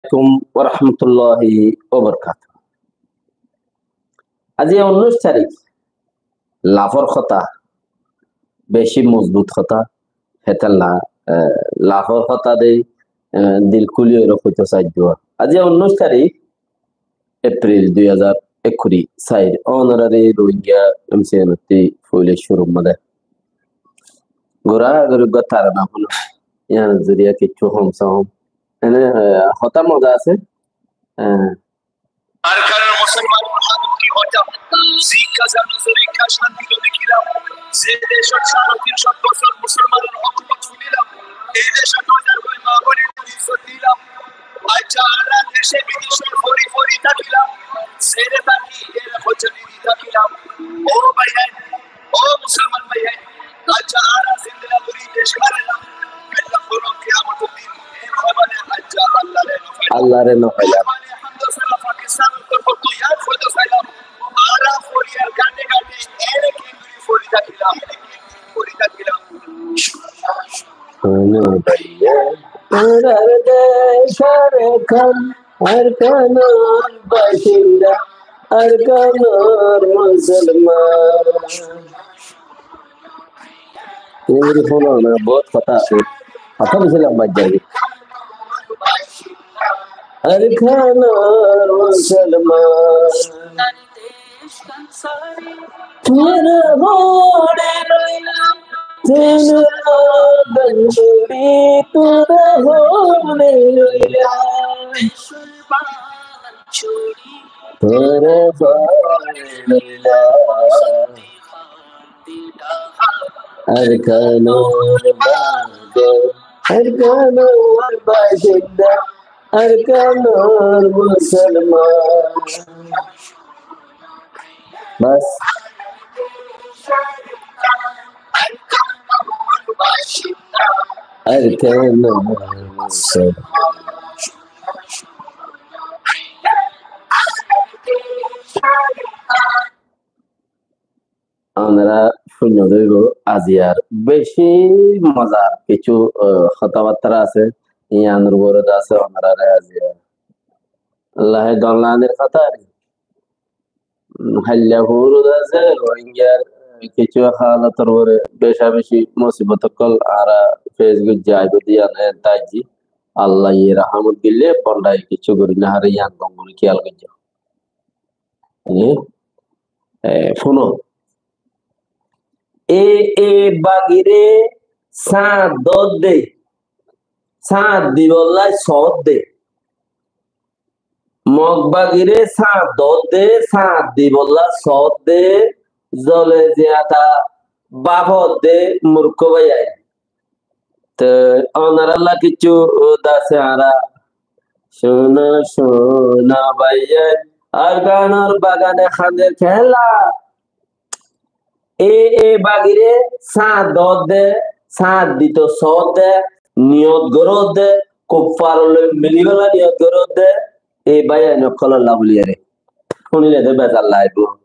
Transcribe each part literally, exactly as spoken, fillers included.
alaikum wa rahmatullahi wa barakatuhu. Aijja unnúic tarík, lafór hotá, beci mozbut hotá, hétolla, eh, lafór hotá de, eh, dil kúli óile hoitó saidde. Aijja unnúic tarík, Epril dui házar ekkuri sair, ónorare Rohingya M C N ottú foila cúrur mazé gura guri gotá tará no fúno, yián zoriya kessú hom só hom. Ene, eh, hotá moza asé. Eh, Arkanor musolmanor hálot ki óibo? Zikka zano zikka cánti loi dekílam. Ze decót sáre tin cót bosór musolmanor hókumot fúnilam. Ei decót házar goi maa boinor izzot dilam. Aijja añára dece bidece fori fori tákilam. Zere táki, ere hoijja bidi tákilam. Ó báiyain, ó musolman báiyain, aijja añára zendilla gori dec hárailám, bella hono kiyamotor din, e hobale aijja Allare no failam. Allare no failam. Pakistan or torfóttu yián hoito sailam. Añára foriyar kande kande ere ki gori fori tákilam, ere ki gori fori tákilam. Hono báiya, añárar dec Arkan, Arkanor basinda, Arkanor musolman. Engori fúno na, bout hotá asé. Hotá beci lamba zai. Arkanor musolman. Tora hore roila, tora banduri, tora hore roila. Tora hore roila. Arkanor bago, Arkanor basinda, Arkanor musolman. Bas. Arkanor musolman. Onora fúinno de óibo, aijjar beci mozar kessú, eh, hotábatta asé, yiánor uore de asé, onorare aijja lahe don lanir hotá ar ki. Hailla furu de asé, Rohingyar kessú halotor uore, beca beci musibot ókkol añára fes goijjí, aibo de yián en táijji. Allaye rahmot goille, bondaye kessú gori no fare, yián gom gori kiyal goijjo. Eh? Eh, fúno. E, e bagire sáñt dodde, sáñt dibolla sodde. Mog bagire sáñt dodde, sáñt dibolla sodde, zole ziyata bafodde murkó báiyain. Te onoralla kessú dase añára. Cúno, cúno báiyain, Arkanor bagane hander kella. E, e bagire sáñt dodde, sáñt dito sodde, niyot gorodde, kuffaror loi milibálla niyot gorodde, e báiyain ókkolor lá buliyore. Fúnile de bezar laibo.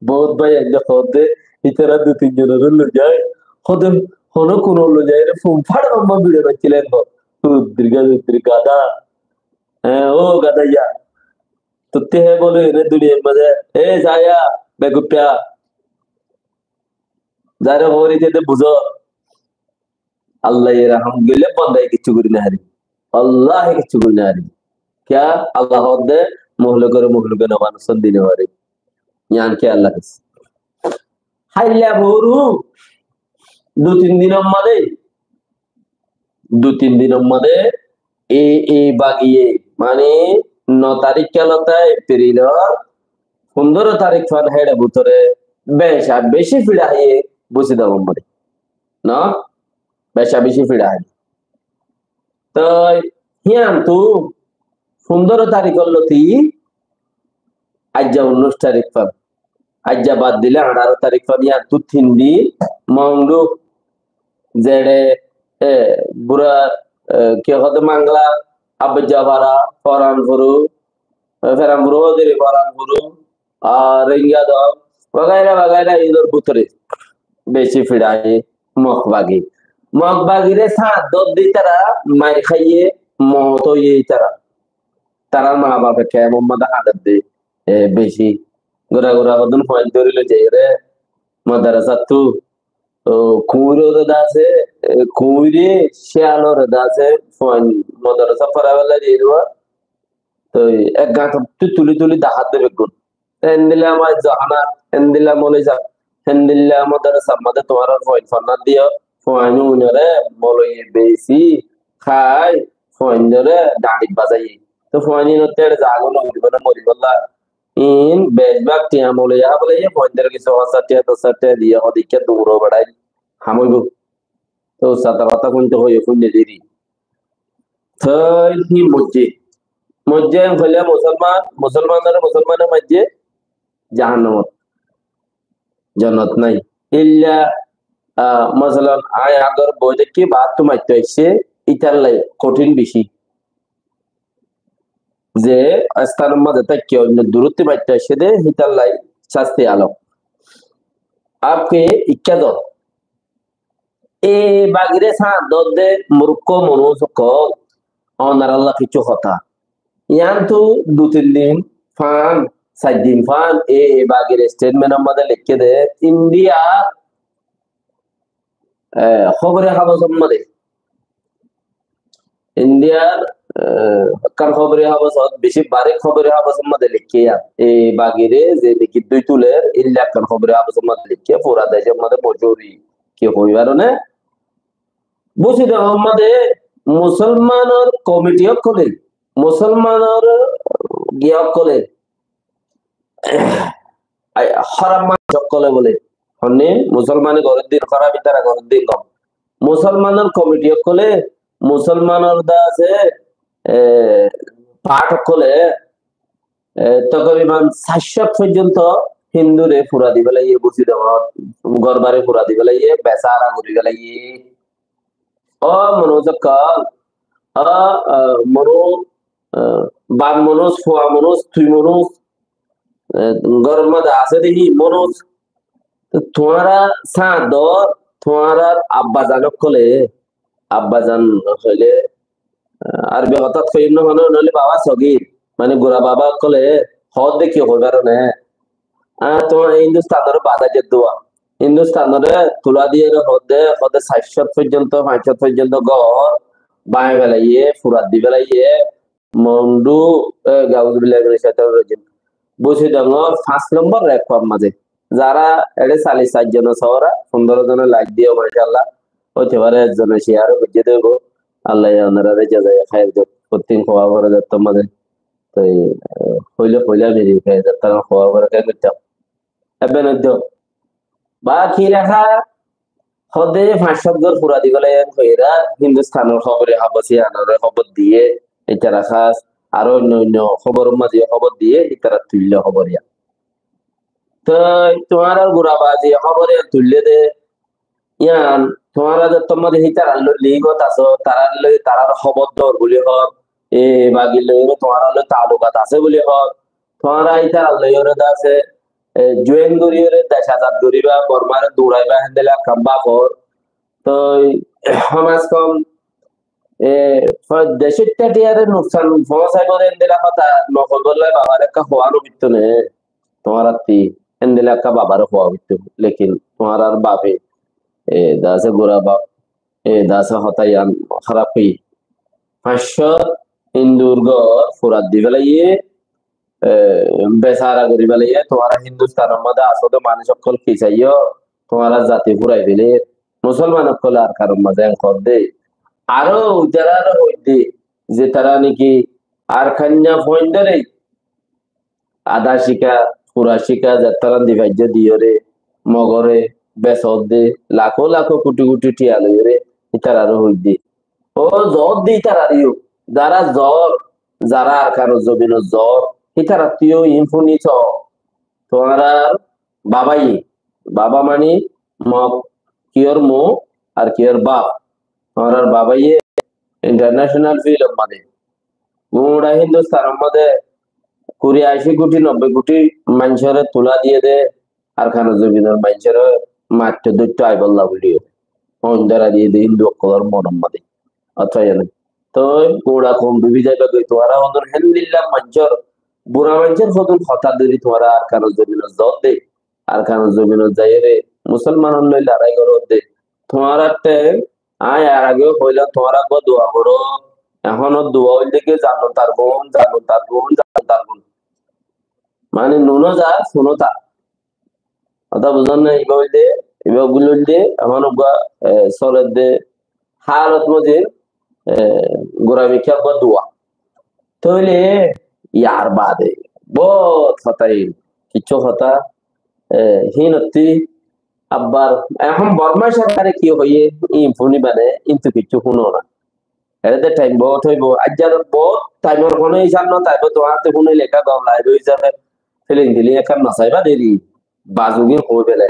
Bout báiyain de hoódde, ítara dui tin zonore loi zai. Hoódde, hono kuno loi zai re, fun fára amma biçe baiccíle go. Uddir gada, uddir gada. Hé, ó gada iya. Tottí hé bole ene duniyar maze, e zaya, beguppiya. Zare hoóri zede buzo. Allaye rahmot goille bondaye kessú gori no fare. Wallahi kessú gori no fare. Kiya? Allah hoódde, mohlukore mohluke no banason di no fare. Yián ki Allah kessú. Hailla furu, dui tin dinor maze, dui tin dinor maze, e, e bagiye, mane, no tarík kelota Eprilor fundoro tarík fan héçe bútore beca beci fiça háiye busi dór mari. No? Beca beci fiça háiye. Toi híyantu fundoro taríkor loti aijja unnúic tarík fan. Aijja bad dile añçáro tarík fan, yíantu tin din Mongdu, Zere, e, bura, e, ki hoó de Mangla, Abbejafara, Foranfuru, e, Feranfuru hoó de Foranfuru, ar Rohingya dol, wagaira wagaira, ídor bútore beci fiçai Mog bagi. Mog bagire sáñt dodde ítara mair háiye, moot óiye ítara. Tarár maa bafe kemor mazé hañdedde, e, beci. Gura gura hodún fuain dóri loi zaiyóre modorasáttu, o, kuñirore de asé, e, kuñire ciyalore de asé, fuain modorasát foraibálla zaiyóre. Toi ek gañtottú tuli tuli dahádde beggún. Endilla maizze hánat, endilla moloi sáb, endilla modorasár mazé tuáñrar fuain fonnat diyo, fuain uinore moloiye beci hái, fuaindore dañçit bazaiye. Toi fuain inottú eçe zaga no guribo né moribálla. In beci bák tiañ moloiye há félaiye, fuaindore kissú fañs sat tiañ, doc sat tiañ diye, hodikká duro beçai ham óibo. Toi ussador hotá fúinte hoiye fúinne deri. Toi hí moijje? Moijje en hoile musolman, musolmanore musolmane maijje jahannamot, jonnot nai. Illa, ah, masalan, añí agor boi dekí baáttu maitto aiccé, ítalla kothin beci. Ze estánor mazé táikke oinno durótti maitto aiccé dé, hítalla cásti alok. Abke ikká do. E bagire sáñt dodde murukko manúic ókkol, onoralla kissú hotá. Yiántu dui tin din fán, sair din fán, e, e bagire statement or mazé leikké de, India, e, hóbore habosor mazé. Indiar, e, ekkán hóbore habosot, beci barik hóbore habosor mazé leikké yián. E bagire ze niki dui tuler, illa ekkán hóbore habosor mazé leikké, fura decor mazé mochúr ki hoi faro né? Busidongor mazé musolmanor komiti ókkole, musolmanor giya ókkole, ai, hóraf manúic ókkole bóle, honné musolmane gorér din hóraf, ítara gorér din gom. Musolmanor komiti ókkole, musolmanor de asé, e, part ókkole, e, tokoriban sair cót foijjonto Hindure fura di félaiye, Busidongot górbari fura di félaiye, besahara gori félaiye. Ó manúic ókkol, ó, ó, manúic, ó, baf manúic, fua manúic, tui manúic, e, góror mazé asé dé hí manúic, tuáñra sáñt dor, tuáñrar abbazan ókkole, abbazan hoile, e, Arobi hotát hoiyum no, mane, noile baba sogir, mane gura baba ókkole hoódde ki hoi faro né? Añí tuáñra Hindustanore bazai diyé dua. Hindustanore tula diyére hoódde, hoódde sair cót foijjonto, fañs cót foijjonto gór báñgi félaiye, furat di félaiye, Mondu, e, auzubillahi minash shaitanir rajim. Busidongor fañs nombor rek far mazé. Zara eçé salir sair zone sóra, fundoro zone like diyo, mashallah. Óite fare ek zone share o goijjé dé óibo. Allah ye onorare jazaye khair dók. Fottin howa fore de zettór mazé. Toi, e, hoile hoile ami ri khair de zettór howa fore khair goittám. Ebbe noiddo. Baki raha hoódde fañs cót gór fura di félaiye hoiyóre Hindustanor hóbore habos iyanore hóbor diye, ítara hás, aró oinno oinno hóboror mazé hóbor diye, ítara tuille hóbor iyan. Toi tuáñrar gura bazi hóbor iyan tuille dé, iyan tuáñra zettór mazé hítarar loi link ot asó, tarar loi, tarar hóbor dor buli hoór, e bagir loi tuáñrar loi taalukat asé buli hoór, tuáñra ítarar loi yóre de asé, e, join gorí yóre dec azad goríba, Bormare duraiba, héndilla ekkán baf or. Toi, hom az hom, e, decót tákiyóre nuksan foóñsaibo de héndilla hotá no hoibolla babare ekká hoó no foitto né. Tuáñrattú héndilla ekká babare hoó foitto. Lekin tuáñrar bafe, e, de asé gura baf, e, de asé hotá yián hóraf hoiyé. Fañs cót Hindur gór furat di félaiye, e, besahara gorí félaiye, tuáñra Hindustanor mazé asó de manúic ókkol ki saiyó, tuáñra zati furai féler. Musolman ókkol Arkanor mazé en hoódde. Aró ítara aró hoódde, ze tará niki Arkanna fuaindóre, Ada cíka, fura cíka, zettóran di faijjó diyóre, Mogore, besodde, lakó lakó kuthi kuthi thiañ loiyóre, ítararé hoiddé. Ó zoódde ítararé yó, zará zoór, zará Arkanor zobinot zoór, ítarattú yó iín fúni soó. Tuáñrar babáye, babá mani Mog, kiyór mu ar kiyór baf. Tuáñrar babáye international field ot made. Gura Hindustan ot made kuri, aci kuthi, nobboi kuthi maincóre tula diyé dé, Arkanor zobinor maincóre maitto dóitto aibólla buliyó. Oin dóra diyé dé Hindu ókkolor monor made. Otó iyá nai. Toi gura koum dubi zaiba goi, tuáñra hodún héndilla maincór, bura maincór hodún hotá dóri tuáñra Arkanor zobinot zoódde, Arkanor zobinot zaiyóre Musolmanor loi lorai goródde. Tuáñratte añí ar age hoilam, tuáñra uggwá dua goró, ehón dua óilde ki zannot ar gom, zannot ar gom, zannot ar gom. Mane nuno za, suno ta. Hotá buzón né? Ibá óilde, ibá gul óilde, ehón uggwá, e, soledde hálot mozin, e, gura mikká uggwá dua. Tóile yar bade bout hotá, hín, kiccú hotá, e, hínottí abbar ehón Borma sorkare ki hoiyé, hín fúniba né, híntu kiccú fúno na. Ere de thaim bout óibo, aijjar bout thaimor hono hísab no táibo, tuáñrattú fúnile ekká gom laibo hísabe, feeling feeling ekkán no saiba deri, bazugin hoi fele.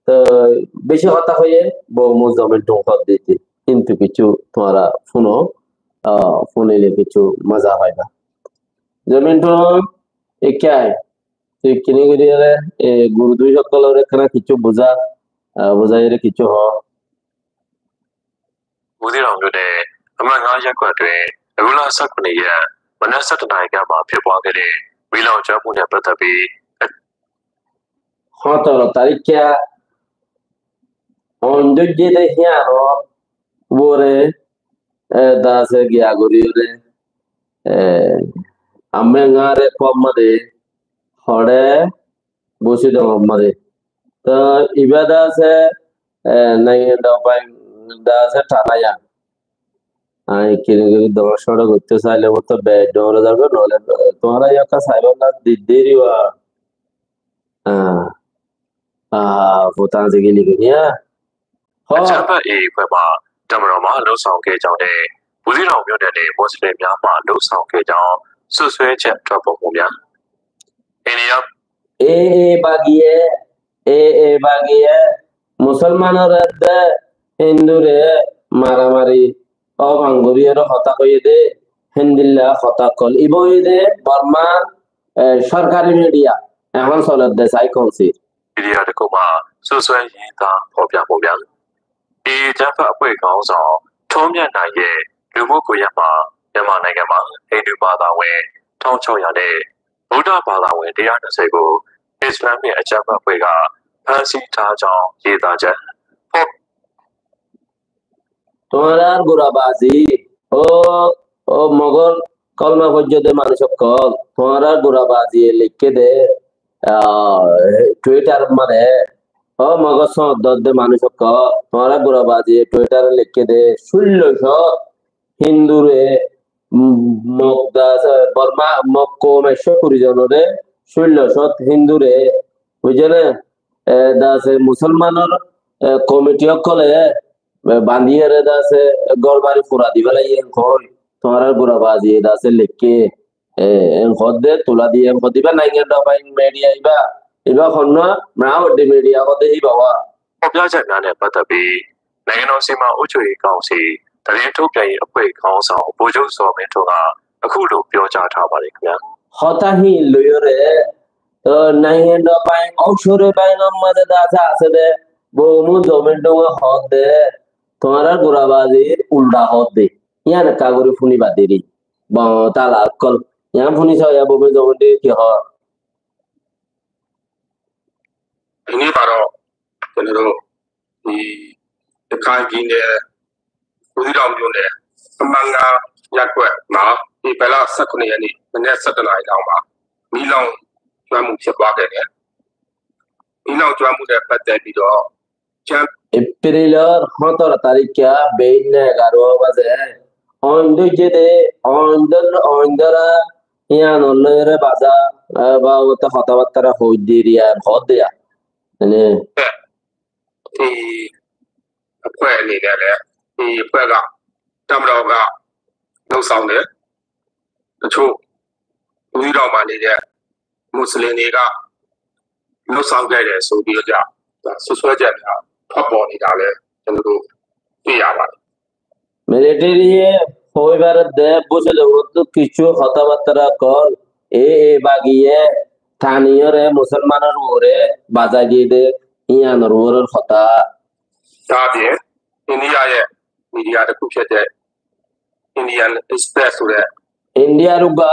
Toi beci hotá hoiye, bou mui zomin thum hoódde, kintu kiccú tuáñra fúno, ah, fúnile kiccú moza faiba. Zomin thum, ekká, tui kini gorí ere, e, guru dui ókkolore ekkán kiccú buza, ah, buzai ere kiccú hoó. ဘူးသီးတောင်မြို့နယ် အမှတ်ငါးရပ်ကွက်တွင် အခုလဆယ့်ခုနစ်ရက် မနက်ဆယ့်တစ်နာရီခန့်မှာ ဖြစ်ပွားခဲ့တဲ့ မီးလောင်ကျွမ်းမှုနဲ့ ပတ်သက်ပြီး Hótoro tarikká oin dóijje de híyanor uore, e, dase giya goríyore, e, amme ngare kómma de, hore, busi dongomma de. Toi ibá dase, e, nainge dobai dase thanaya. Añí kini kini dóñr cóñra goittó sailé mottor beci dóñr zagói, noóile tuáñra yó ekká saiba na, diddé riba. Ah, ah, futan zigili gini, ah. အကြမ်းဖက် အေအေ အဖွဲ့မှ တပ်မတော်မှ လုပ်ဆောင်ခဲ့ကြောင်းနဲ့ ဘူးသီးတောင်မြို့နယ်တွင် မွတ်စလင်များမှ လုပ်ဆောင်ခဲ့ကြောင်း စွပ်စွဲချက် ထွက်ပေါ်မှုများ အိန္ဒိယ AA bagiye, AA bagiye, Musolmanor edde Hindure maramari, obang goriyore hotá hoiye de, héndilla hotá ókkol. Ibá hoiye de Bormar, e, sorkari media, ehón soler de sai kounsir. မီဒီယာတစ်ခုမှ စွပ်စွဲရေးသားဖော်ပြမှုများ AA အကြမ်းဖက်အဖွဲ့ခေါင်းဆောင် ထွန်းမြတ်နိုင်ရဲ့ လူမှုကွန်ရက်မှာ မြန်မာနိုင်ငံမှာ ဟိန္ဒူဘာသာဝင် ထောင့်ခြောက်ရာနဲ့ ဗုဒ္ဓဘာသာဝင် တစ်ရာနှစ်ဆယ်ကို အစ္စလာမ်မစ်အကြမ်းဖက်အဖွဲ့က ဖမ်းဆီးထားကြောင်း ရေးသားချက် ဖော့ Tuáñrar gura bazi, ó, ó Mogol kolma foijjé de manúic ókkol, tuáñrar gura baziye leikké de, ah, Twitter ot mare, ó Mogol sóñt dódde manúic ókkol, tuáñrar gura baziye Twitter ot leikké de, cúllo cót Hindure, mm, Mog das, Borma, Mog koum ekcó kuri zonore, cúllo cót Hindure, buijjó né? E, dase Musolmanor, e, komiti ókkole, e, bandiyore dase gór bari fura di félaiye en hoi, tuáñrar gura baziye dase leikké, e, en hoódde, tula diye en hoódde, ibá nainge dobai media ibá, ibá honnúa, mra hoódde media hoódde ibá wa. ဖော်ပြချက်များနဲ့ ပတ်သက်ပြီး နိုင်ငံတော်စီမံအုပ်ချုပ်ရေးကောင်စီ သတင်းထုတ်ပြန်ရေးအဖွဲ့ခေါင်းဆောင် ဗိုလ်ချုပ်ဇော်မင်းထွန်းက အခုလို ပြောကြားထားပါတယ် ခင်ဗျာ။ Hotá hín loiyóre, to nainge dobai ousore bainor maze dase asé de, bou mui zomin thum hoódde, tuáñrar gura bazir ulda hoódde. Yián ekká gorí fúniba deri. Bo tala ókkol. Yián fúni só ya, bou mui zomin thum ki hoó. ဒီနေ့မှာတော့ ကျွန်တော်တို့ ဒီ ရခိုင်ပြည်နယ် ဘူးသီးတောင်မြို့နယ် အမှတ်ငါးရပ်ကွက်မှာ ဧပြီလ ဆယ့်ခုနစ်ရက်နေ့ မနက် ဆယ့်တစ်နာရီလောက်မှာ မီးလောင်ကျွမ်းမှု ဖြစ်ပွားခဲ့တယ်။ မီးလောင်ကျွမ်းမှုနဲ့ ပတ်သက်ပြီးတော့ April or hótoro tarikká beinna egaro baze, oin dóijje de, oin dór, oin dóra, yián loiyóre baza, e, ba uotte hotábattára hoóidde yián hoódde ya. Mane, ဒီအဖွဲ့အနေနဲ့လည်း ဒီအဖွဲ့က တပ်မတော်က လုပ်ဆောင်တယ်။ တချို့ ဘူးသီးတောင်မှာနေတဲ့ မွတ်စလင်တွေက လုပ်ဆောင်ခဲ့တယ်ဆိုပြီးတော့ စွပ်စွဲချက်များ ထွက်ပေါ်နေတာလည်း ကျွန်တော်တို့ တွေ့ရပါတယ်။ Military ye hoi baredde, bóile de, uottú kissú hotábattára ókkol, AA bagiye taniyóre Musolmanor uore bazai diye de, yiánor uoror hotá. ဒါ့အပြင် အိန္ဒိယရဲ့ မီဒီယာတစ်ခုဖြစ်တဲ့ Indian Express ဆိုတဲ့ India-r uggwá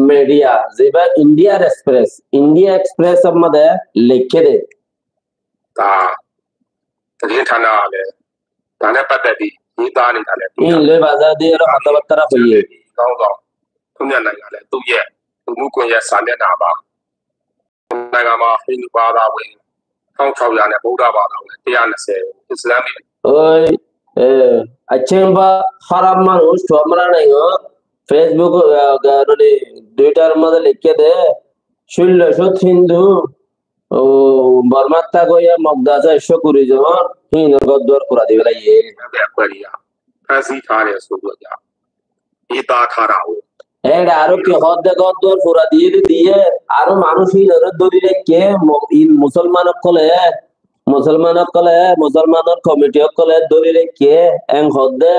media, zibá India Express, India Express or mazé leikké dé. Taa, tadin thana le, tane pata di, ni tane tane. Ín loi bazar di aro hotá battá hoiyé. Tóñga, tóñga nai gale, tuye, tumu koye sane na ba. Nai gama, Hindu bada we, tong chau ya ne, Buddha bada we, tiya ne se, Islamic. Oi, eh, acchá ba, harap manúc, tuáñra nai go, Facebook, eh, ga-, noni, Twitter mazé leikké dé, cúllo cót Hindu, Ó, Bormat táke hoiya Mok dase ekcó kuri zon, híinor gór duar fura di félaiye. Ede aró ki hoódde gór duar fura diyé de diyé, aró manúic híinoré dóri raikké, mo-, in Musolman ókkole, Musolman ókkole, Musolmanor komiti ókkole dóri raikké, en hoódde,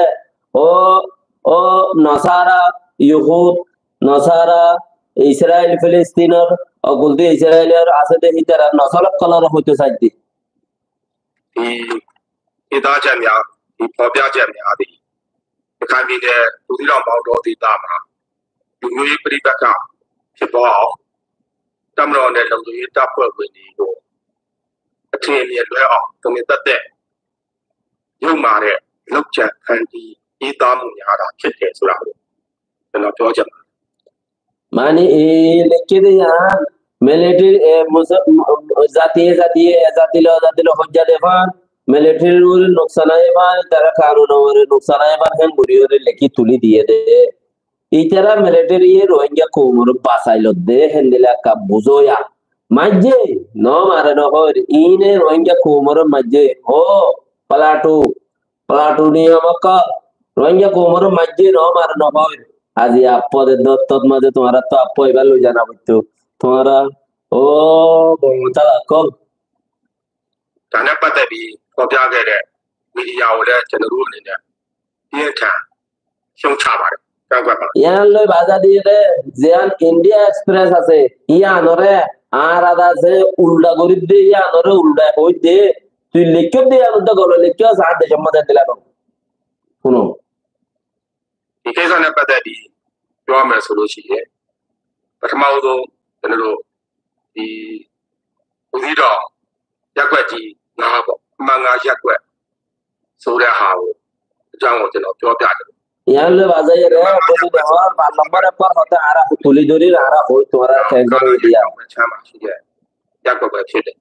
ó, ó, Nasara, Yuhud, Nasara, Israil, Filistinor, oguldi Israilor asé de hítara nosol ókkolore hoito saidde. Í, í dá jamiya, í fobia jamiya di. Í kami de, tudi lo mau do di dama. Dumi pri baka, ki bo. Tamro ne lo di ta po ni do. Ati ni lo, to ni ta de. ယုတ်မာတဲ့ လုပ်ကြံဖန်တီးရေးသားမှုများသာဖြစ်တယ်ဆိုတာကို ကျွန်တော်ပြောချင်ပါတယ်။ Mani, e, leikké de yián, military, e, musa-, mu-, zatiye, zatiye, e, zati loi, zati loi hojja de fán, military ore nuksan aiyé fán, tará kanun ore nuksan aiyé fán, hén gori ore leikki tuli diyé de. Ítara military ye Rohingya koumoré basai lodde, héndilla ekka buzó ya. Maijjé, no mare no hoóir, iíne Rohingya koumoré maijjé, ó, Plato, Plato niyom ókkol, Rohingya koumoré maijjé, no mare no hoóir. Aijja appo de dottot mazé tuáñrattú appo ibá loi zana foittó. Tuáñra, ó, Bormotala ókkol. Tane bade bi, fobia gere, media ore, channel ore ne, iye ta, Yián loi baza diyé de, ziyán India Express asé, yiánore añára de asé, ulda gorí de, yiánore ulda hoói de, tui leikkós de, yián de golo leikkós, añár decór mazé endilla no. Fúno. Iké zane bade di, yó ame solo shi ye. Patama udo, tenero, di, Buzí Dom, yakwe di, na bo, manga yakwe. Sóore hao, jang o jeno, kyo bya de. Yián loi baza diyé de, Buzí Dom, pañs lombor ekbar hotá añára tuli dóri, añára hoi, tuáñra keén gorí diya. Chama, shi ye, yakwe kwe shi de.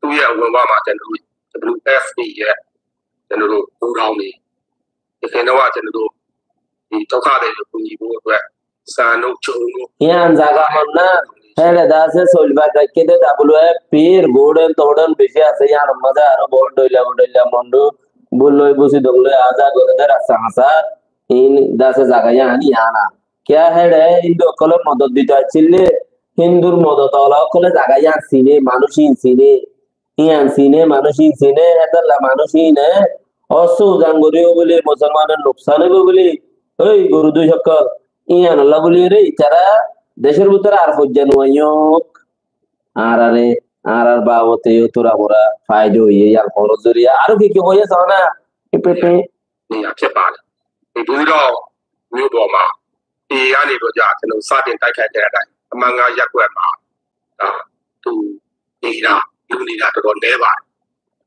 Tuye, won wa ma, jeno, W F P ye, jeno, uraoni. Iké ne wa, jeno, Yián zaga hon na, héçe de asé, soilbar raikké de W F P r, gorden torden beci asé, yián or mazé aró bol dhoilla dhoilla mondu, bul loi Buzí Dom loi aza gore de rasta hasa, in de asé zaga yián, yián na. Kiyá héçe Hindu ókkolor modot dito aiccíl de, Hindur modot ola ókkole zaga yián sine, manúic in sine, Yián sine, manúic in sine, hétolla manúic ine, osso uzan goríbo buli, musolmanor nuksan óibo buli, ói guru dui ókkol, yiánolla buli re, itará decór bútore ar foijja no aiyók. Añárare, añárar babote yó tura mura faida óiye, yián hono zoriya. Aró ki ki hoiye só na? Ipe pe. Ni a ke ba. Ni bu ro, ni bo ma. Ni ya ni bo ja, ke no sa din tai kai kai dai. Ma nga ya ko ma. A, tu, ni na, yu ni na to don de ba.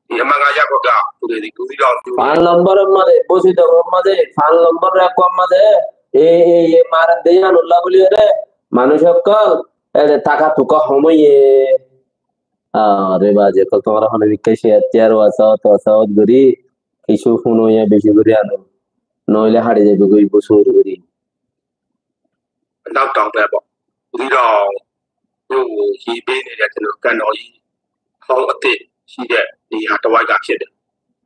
Ni ma nga ya ko ga, tu de ni bu ro. Fan lombor mazé, bosi to mazé, fan lombor ra ko mazé. E, e, e, mara de ya no la buli re. Manúic okkol, ere taka tuka homoye. Are baje, kol tomar hone bikka share, share, WhatsApp, WhatsApp gori. Kissú fúno ya beci gori ano. Noile hare zaibo goi bosor gori. Dau dau bebo. Udi dau. Yo, hi bene ya keno kano i. Hau ate, hi de, ni ha tawai ga kede.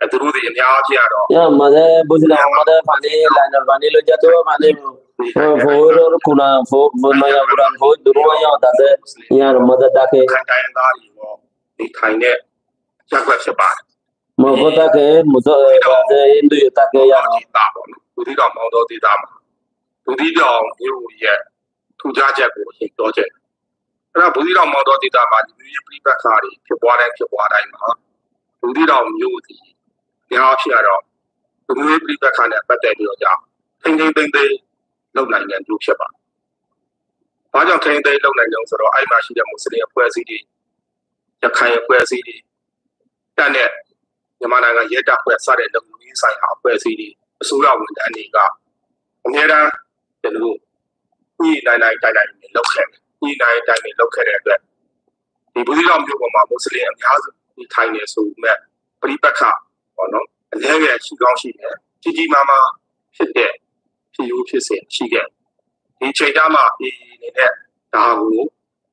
Aduru de ya ya ro. Ya, mazé, buzi na, mazé, pani, lainor pani loi jato, pani, fo, fo, kuna, fo, fo, noya, puran, fo, duru ya, tate, ya, mazé, dake. Kan dai dari wo, ni thaine, ya gwa se ba. Moko táke, muso-, eh, Hindu yo táke, yano. Budi dom, Mongdo di dam. Budi dom, yu ye, tuja je ko, hin to je. Ra Budi dom, Mongdo di dam, yu ye pri pa kari, ke bwa re, ke bwa re ma. Budi dom, yu di, ya shi ro. Yu ye pri pa kari, pa te dio ja. ထိန်းထိန်းသိမ်းသိမ်းလုပ်နိုင်တဲ့မြို့ဖြစ်ပါတယ်။ ဘာကြောင့်ထိန်းသိမ်းလုပ်နိုင်လဲဆိုတော့ အဲ့မှာရှိတဲ့မွတ်စလင်အဖွဲ့အစည်းတွေ၊ ရခိုင်အဖွဲ့အစည်းတွေ၊ တပ်နဲ့မြန်မာနိုင်ငံရဲတပ်ဖွဲ့စတဲ့လုံခြုံရေးဆိုင်ရာအဖွဲ့အစည်းတွေ၊ အစိုးရဝန်ထမ်းတွေကအမြဲတမ်းကျွန်တော်တို့ညှိနှိုင်းနှိုင်းတိုင်တိုင်လုပ်ခဲ့တယ်။ ညှိနှိုင်းတိုင်တိုင်လုပ်ခဲ့တဲ့အတွက် ဒီဘူးသီးတောင်မြို့ပေါ်မှာမွတ်စလင်အများစုနေထိုင်နေဆိုပေမဲ့ပြိပက္ခပေါ့နော်၊ အနည်းငယ်ရှိကောင်းရှိတယ်။ ကြီးကြီးမားမားဖြစ်တဲ့ဖြစ်ရိုးဖြစ်စဉ်ရှိခဲ့တယ်။ ဒီချိန်ကျမှ AA အနေနဲ့ဒါကို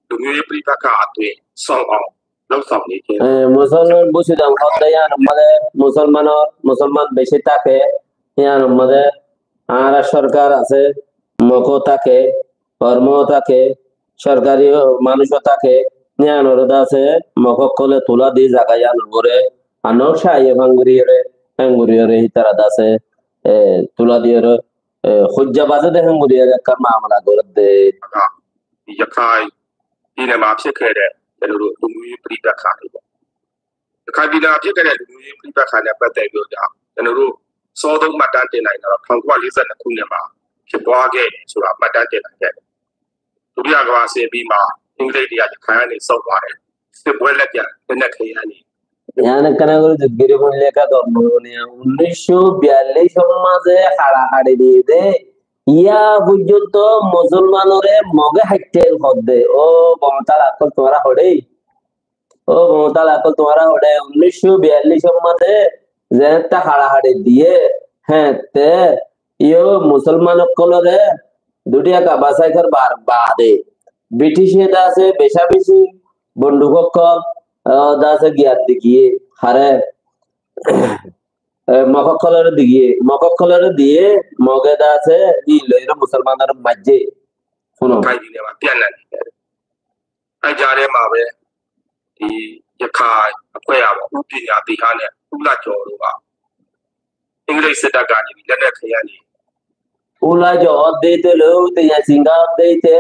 လူမျိုးရေးပြိပက္ခအသွင်ဆောင်အောင်လုပ်ဆောင်နေခြင်း Musolman busidam hodde yan made Musolman, Musolman beci take yan made ara sorkar ase, moko take, hormo take, sorkari manujo take, niyanore dase mokok kole tula di zaga yanor gore anok saiye fanguriyore fanguriyore hitara dase tula diyore hujja baze de fanguriyore ekka mamala gore de. ရခိုင်ပြည်နယ်မှာဖြစ်ခဲ့တဲ့ကျွန်တော်တို့လူမျိုးရေးပြိပက္ခတွေပေါ့။ ရခိုင်ပြည်နယ်မှာဖြစ်ခဲ့တဲ့လူမျိုးရေးပြိပက္ခနဲ့ပတ်သက်ပြီးတော့ကျွန်တော်တို့စောဆုံးမှတ်တမ်းတင်နိုင်တာတော့1942ခုနှစ်မှာဖြစ်ပွားခဲ့တယ်ဆိုတာမှတ်တမ်းတင်နိုင်ခဲ့တယ်။ ဒုတိယကမ္ဘာစစ်ပြီးမှာအင်္ဂလိပ်တွေကရခိုင်ကနေဆုတ်သွားတယ်။ စစ်ပွဲလက်ပြန်လက်နက်ခဲယမ်းတွေ Yan ekkana gori zudgiri fúinle ekka gom mone niya. Unnisso biyallic or maze haçahaçi diye de, iya foijjonto musolmanore moge haittel hodde. O bomotal akkol tumara hoçe? O bomotal akkol tumara hoçe? Unnisso biyallic or maze zehette haçahaçi diye, hette iyo musolman okkolore dutiya kaba saikor bar bade British e dase beca beci bonduk okkol dase giyat digiye hare, mok okkolore digiye, mok okkolore diye, moge dase i loire musolmanore majje. Funo. အဲ့ကြားထဲမှာပဲဒီရခိုင်အဖွဲ့ကပေါ့ ဦးပညာသီဟန်းနဲ့ဦးလှကျော်တို့ကအင်္ဂလိပ်စစ်တပ်ကနေလက်နက်ခဲယမ်းတွေ Ula jo odde te lo te ya singa odde te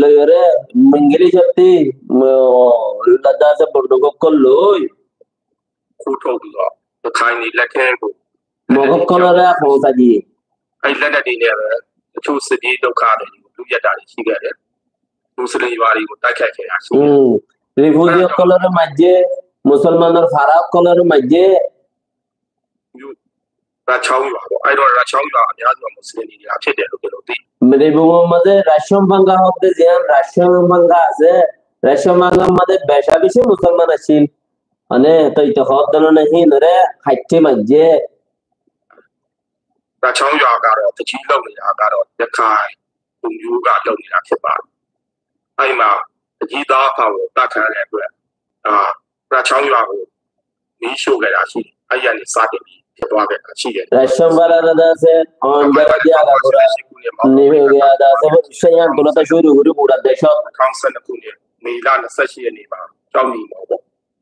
lo yore mingili jotti lo dase bonduk okkol loi ခိုးထုတ်ပြီးတော့ရခိုင်တွေလက်ထဲကို Mok okkolore fonsa diye. အဲ့လက်နက်တွေနဲ့ပဲတချို့စစ်ပြေးဒုက္ခသည်တွေကိုလူရက်တာတွေရှိခဲ့တယ်။ မွတ်စလင်ရွာတွေကိုတိုက်ခိုက်ခဲ့တာရှိတယ်။ Refugee okkolore majje, musolmanor fara okkolore majje. မြို့ ရချောင်းရွာပေါ့။ အဲ့တော့ရချောင်းရွာအများစုကမွတ်စလင်တွေဖြစ်တယ်လို့ကျွန်တော်သိတယ်။ Mribhumir maze Rashon Banga hodde ziyan Rashon Banga ase, Rashon Banga maze beca beci musolman asil. Mane toi to hodde no nahi nore haitte majje. ရချောင်းရွာကတော့တကြီးလောက်နေတာကတော့ရခိုင်လူမျိုးကလုပ်နေတာဖြစ်ပါတယ်။ အဲ့မှာတကြီးသားအဖကိုတတ်ခံရတဲ့အတွက်အာရချောင်းရွာကိုမီးရှို့ခဲ့တာရှိတယ်။ အဲ့ဒီကနေစတင်ပြီးဖြစ်သွားခဲ့တာရှိတယ်။ Rashon Banga dase on bera diya gura ni gura dase seyan tuna ta shuru guri gura desho. 2012ခုနှစ်မေလ28ရက်နေ့မှာကျောင်းညီမော်ပေါ့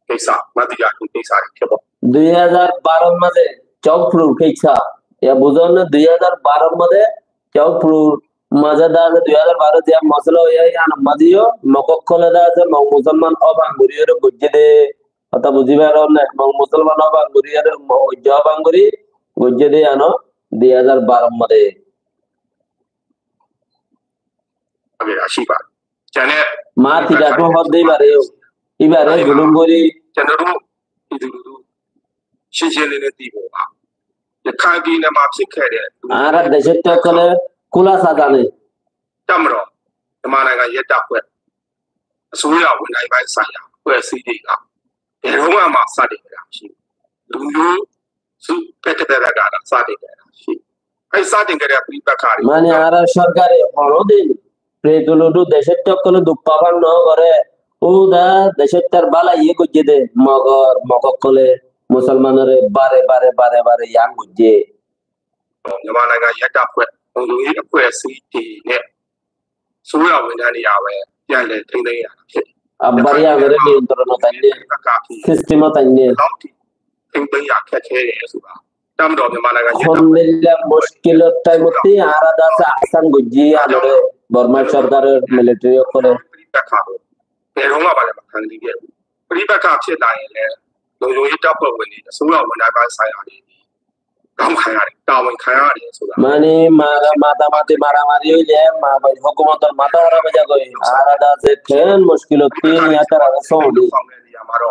ကိစ္စမတရားသူကိစ္စတွေဖြစ်ပေါ့။ Dui hazar baro maze Chowkpur kissa ya buzon ne, dui hazar baro maze Chowkpur maze dase dui hazar baro ziyan mosala oye yan maze yo mok okkole dase mok musolman o banguri ore gojje de. Hota buzi paron ne, mok musolman o banguri ore mok ojja o banguri gojje de yano dui hazar baro maze. Ma tira ko hodde ibare, ibare zulum gori. ကျွန်တော်တို့ပြည်သူလူထုရှင်းရှင်းလင်းလင်းသိဖို့ပါ။ ရခိုင်ပြည်နယ်မှာဖြစ်ခဲ့တဲ့ Ara deshe tokkole kula sadane. တပ်မတော်မြန်မာနိုင်ငံရဲတပ်ဖွဲ့အစိုးရဝန်ထမ်းပိုင်းဆိုင်ရာအဖွဲ့အစည်းတွေကဘယ်တော့မှစတင်ကြတာမရှိဘူး။ လူမျိုး Mane ara sorkare honodin pretuludu deshe tokkole duk paban no gore. Uda deshe tar bala iye gojje de, mogor mok okkole musolmanore bare bare bare bare yan gojje. မြန်မာနိုင်ငံရဲတပ်ဖွဲ့လုံခြုံရေးအဖွဲ့အစည်းတွေနဲ့ အစိုးရဝန်ထမ်းတွေကပဲပြန်လည်ထိန်းသိမ်းရတာဖြစ်တယ်။ Abbar yamare niyontrono tainne, sistemo tainne. ထိန်းသိမ်းရခက်ခဲတယ်ဆိုတာတပ်မတော်မြန်မာနိုင်ငံရဲတပ်ဖွဲ့ Hondilla mushkilor time otte ara dase ahsan gojji yamare Borma sorkaror military okkole. ဘယ်တော့မှဘာလဲမခံသေးခဲ့ဘူး။ ပြိပက္ခဖြစ်လာရင်လည်းလုံခြုံရေးတပ်ဖွဲ့ဝင်တွေအစိုးရဝန်ထမ်းပိုင်းဆိုင်ရာတွေ gám háiya de, tabon háiya de, sóda. Mani, mara-, matamati maramari óile, ma-, hókumotor matá hóraf ói zagói. Añára de asé, keén muckilot tin yátar asé, sódi. Amaró.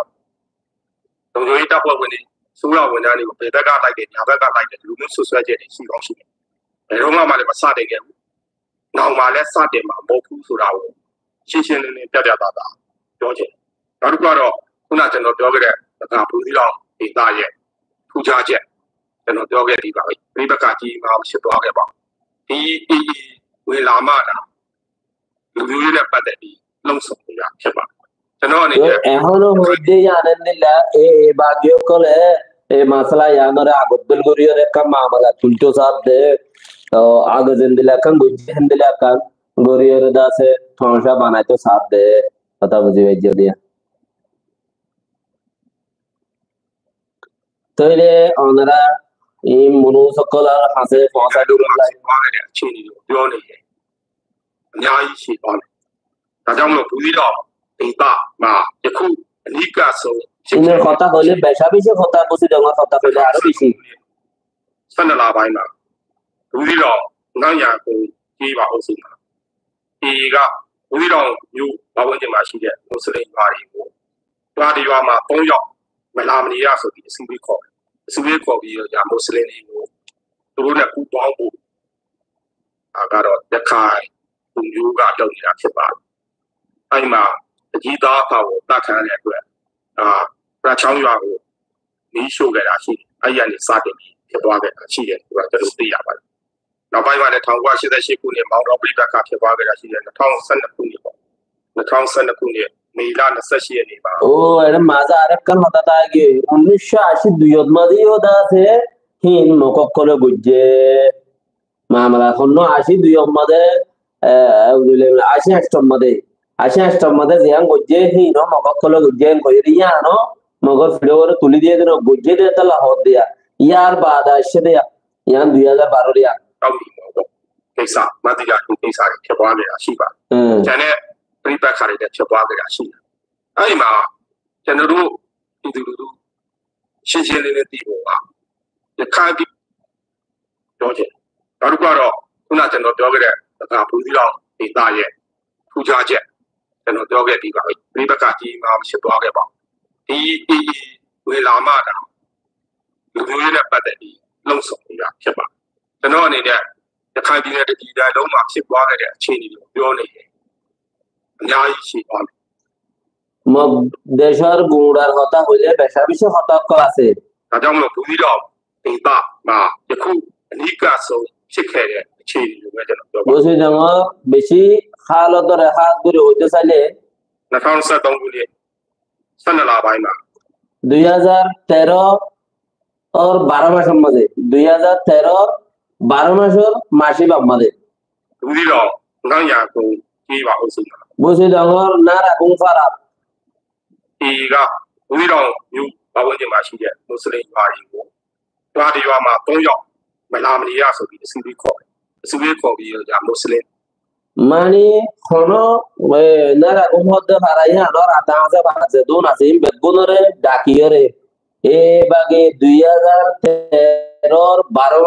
Tói ita fua boni, sura boni ani, bebe ga lage, yabe ga lage, lumu susu je de, si góng si. Ero ma male ba sa de ge. Nauma le sa de ma, mo fu sura wo. Shi shi ni ni, da da da da. Yo je. Daru ga ro, kuna jen no do ge de, da fu di lo, di da ye. Fu ja je. Jen no do ge di ba. Ri ba ka ji ma, shi do ge ba. Di, di, di, wi la ma da. လူမျိုးရေးနဲ့ပတ်သက်ပြီး လှုံ့ဆော်နေတာဖြစ်ပါတယ်။ ကျွန်တော်အနေနဲ့ ehóno hoidde yián endilla, e, e bagi ókkole, e masala yiánore agoddól gorí ore ekkán mamala tulto saádde, o, age zendilla ekkán goijjé héndilla ekkán gorí ore de asé tomacá banaito saádde, hotá buzí faijjó niya? Tóile onora e manúc ókkolor hañsé foóñsai dibolla. အများကြီးရှိသွားမယ်။ ဒါကြောင့်မလို့ ဘူးသီးတောင်ဒေသမှာ ယခုအနီးကပ်ဆုံးဖြစ်ခဲ့တဲ့ Inor hotá hoile beca beci hotá, Busidongor hotá hoile aró beci. ဆယ့်နှစ်လပိုင်းမှာ ဘူးသီးတောင် နန်းရာကုန်းကျေးရွာအုပ်စုမှာ AA က ဘူးသီးတောင်မြို့ပတ်ဝန်းကျင်မှာရှိတဲ့ မွတ်စလင်ရွာတွေကို ရွာတစ်ရွာမှာ သုံးယောက် မလာမနေရဆိုပြီး အစည်းအဝေးခေါ်တယ်။ အစည်းအဝေးခေါ်ပြီးတော့ ဒါ မွတ်စလင်တွေကို သူတို့နဲ့ပူးပေါင်းဖို့ ဒါကတော့ ရခိုင်လူမျိုးက လုပ်နေတာဖြစ်ပါတယ်။ အဲဒီမှာ အကြီးသားအပါအဝင် သတ်ခံရတဲ့အတွက် ဒါ ရချောင်းရွာကို မီးရှို့ခဲ့တာရှိတယ်။ အဲဒီကနေ စတင်ပြီး ဖြစ်သွားခဲ့တာရှိတယ်ဆိုတာ ကျွန်တော်သိရပါတယ်။ နောက်ပိုင်းမှာလည်း ထောင့်ကိုးရာရှစ်ဆယ့်ရှစ်ခုနှစ် မောင်တောပဋိပက္ခဖြစ်ပွားခဲ့တာရှိတယ်။ နှစ်ထောင့်ဆယ့်နှစ်ခုနှစ်ပေါ့။ နှစ်ထောင့်ဆယ့်နှစ်ခုနှစ် မေလနှစ်ဆယ့်ရှစ်ရက်နေ့မှာ Ó, ere mazé arekkán hotá táke, unnícco ací duiyot mazé yó de asé, híin Mog ókkole goijjé. Mamala honnó ací duiyot mazé, e, ací anctor mazé, ací anctor mazé ziyán goijjé, híin ó Mog ókkole goijjé, goijjé de yián ó Mogor fiçóre tuli diyé de no, goijjé de tolla hoódde yián. Yar baade aiccé de yián. Yián dui házar baró riya. တောက်လီမော်ပေါ့။ ကိစ္စ၊ မတ်သီယာအထူးကိစ္စတွေ ဖြစ်ပွားခဲ့တာရှိပါတယ်။ အင်း။ ကျန်တဲ့ပဋိပက္ခတွေလည်း ဖြစ်ပွားခဲ့တာရှိတယ်။ အဲဒီမှာ ကျွန်တော်တို့ပြည်သူလူထု ရှင်းရှင်းလင်းလင်းသိဖို့က ရခိုင်ပြည် ပြောချင်တယ်။ နောက်တစ်ခုကတော့ ခုနကျွန်တော်ပြောခဲ့တဲ့ တခါ ဘူးသီးတောင်ဒေသရဲ့ ထူးခြားချက် ကျွန်တော်ပြောခဲ့ပြီးပါပြီ။ ပဋိပက္ခကြီးမားဖြစ်သွားခဲ့ပါဘူး။ ဒီ AA ဝင်လာမှသာ လူမျိုးရေးနဲ့ပတ်သက်ပြီး လှုံ့ဆော်နေတာဖြစ်ပါတယ်။ ကျွန်တော်အနေနဲ့ ရခိုင်ပြည်နယ်တစ်ပြည်နယ်လုံးမှာ ဖြစ်ပွားခဲ့တဲ့အခြေအနေတွေကို ပြောနေရင် အများကြီးရှိသွားမယ်။ Mog decór guñçar hotá hoilé beca beci hotá ókkol asé. ဒါကြောင့်မလို့ ဘူးသီးတောင်ဒေသမှာ ယခုအနီးကပ်ဆုံးဖြစ်ခဲ့တဲ့အခြေအနေကိုပဲ ကျွန်တော်ပြောပါမယ်။ Busidongor beci hálot dóre hálot dóre hoité sailé နှစ်ထောင့်ဆယ့်သုံးခုနှစ် ဆယ့်နှစ်လပိုင်းမှာ Dui házar teró or baró macór mazé, dui házar teró or baró macór maci baf mazé. ဘူးသီးတောင် နန်းရာကုန်းကျေးရွာအုပ်စုမှာ Busidongor Nara Gum fara. AA က ဘူးသီးတောင်မြို့ပတ်ဝန်းကျင်မှာရှိတဲ့ မွတ်စလင်ရွာတွေကို ရွာတစ်ရွာ်မှာ သုံးယောက် မလာမနေရဆိုပြီး အစည်းအဝေးခေါ်တယ်။ အစည်းအဝေးခေါ်ပြီးတော့ ဒါ မွတ်စလင် Mani, hono, e, Nara Gum hoódde fara yián or ata asé, fara zedún asé, ín beggúnore dhakiyóre. E bage dui házar teró or baró